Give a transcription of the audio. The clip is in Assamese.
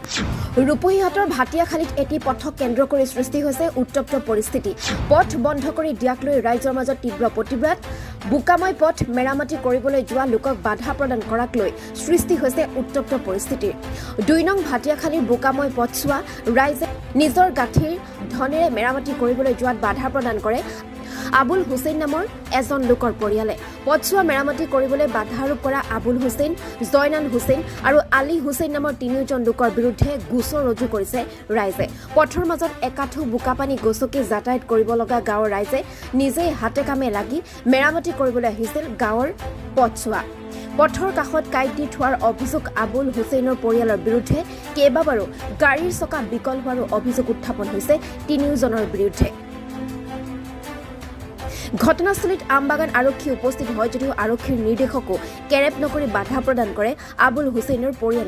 ৰূপহীহাটৰ ভাটিয়াখালীত এটি পথক কেন্দ্ৰ কৰি সৃষ্টি হৈছে উত্তপ্ত পৰিস্থিতি। পথ বন্ধ কৰি দিয়াক লৈ ৰাইজৰ মাজত তীব্ৰ প্ৰতিবাদ। বোকাময় পথ মেৰামতি কৰিবলৈ যোৱা লোকক বাধা প্ৰদান কৰাক লৈ সৃষ্টি হৈছে উত্তপ্ত পৰিস্থিতিৰ। 2 নং ভাটিয়াখালীৰ বোকাময় পথছোৱা ৰাইজে নিজৰ গাঁঠিৰ ধনেৰে মেৰামতি কৰিবলৈ যোৱাত বাধা প্ৰদান কৰে আবুল হুছেইন নামৰ এজন লোকৰ পৰিয়ালে। পথছোৱা মেৰামতি কৰিবলৈ বাধা আৰোপ কৰা আবুল হুছেইন, জয়নাল হুছেইন আৰু আলী হুছেইন নামৰ তিনিওজন লোকৰ বিৰুদ্ধে গোচৰ ৰুজু কৰিছে ৰাইজে। পথৰ মাজত একাঠু বোকাপানী গচকি যাতায়াত কৰিব লগা গাঁৱৰ ৰাইজে নিজেই হাতে কামে লাগি মেৰামতি কৰিবলৈ আহিছিল গাঁৱৰ পথছোৱা। পথৰ কাষত কাঁইট দি থোৱাৰ অভিযোগ আবুল হুছেইনৰ পৰিয়ালৰ বিৰুদ্ধে। কেইবাবাৰো গাড়ীৰ চকা বিকল হোৱাৰো অভিযোগ উত্থাপন হৈছে তিনিওজনৰ বিৰুদ্ধে। ঘটনাস্থলীত আমবাগান আৰক্ষী উপস্থিত হয় যদিও আৰক্ষীৰ নিৰ্দেশকো কেৰেপ নকৰি বাধা প্ৰদান কৰে আবুল হুছেইনৰ পৰিয়াল।